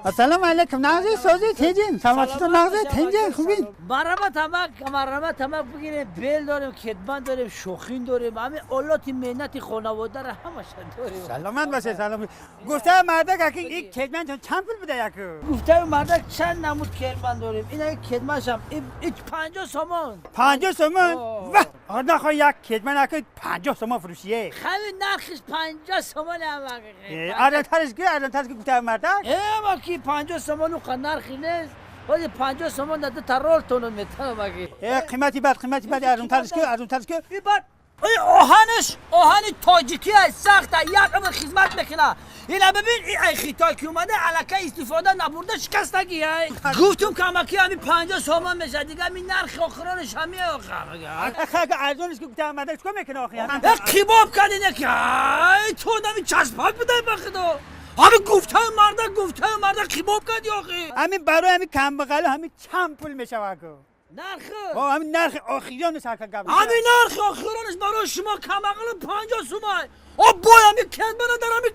Ассалому алайкум, нағзи, сози, тинҷин, саломатитон нағзи, тинҷин, хубин? Марҳамат, ҳамак, марҳамат, ҳамак бигирем. Бел дорем, кетман дорем, шохин дорем, ҳамин олоти меҳнати хонаводаро ҳамаша дорем. Саломат бошед, салом. Гуфта мардак, аки, ин кетман чанд пул буда яку? Гуфтаи мардак, чанд намуд кетман дорем. Ина кетманшам 50 сомон. 50 сомон? О. Ваҳ, нахо як кетман, аки, 50 сомон фурӯшие? Хами нархиш 50 сомон, ҳамак. Арзонтариш ки, арзонтариш ки, гуфта мардак? Ки 50 сомон уқа нархи нест. Ҳози 50 сомон да дута ролтоно метавам, аги. Қимати бад, қимати бад, арзонтариш ки, арзонтариш ки. Бад оҳанаш оҳани тоҷикӣ аст, сахта, як умр хизмат мекуна. Ина бибин, и ай хитой ки омада, аллакай истифода набурда, шикастагӣ. Ай гуфтум, камаки ҳами 50 сомон мешад, дига ҳами нархи охиронаш ҳами. Ага, арзониш ки, гуфта мардак, чикор мекуна охи? Қибоб кардине ки ай ту одами часпак будай, ба худо. Ҳами гуфтаи мардак, гуфтаи мардак, қибоб кардӣ охи. Ҳамин барои ҳамин камбағало ҳамин чанд пул мешава, аку? Нархи? Ҳамин нархи охирониш, ака, гап. Ҳамин нархи охиронаш барои шумо, камақлу, 50 сумай. О бой, ҳами кетмана дар ҳами.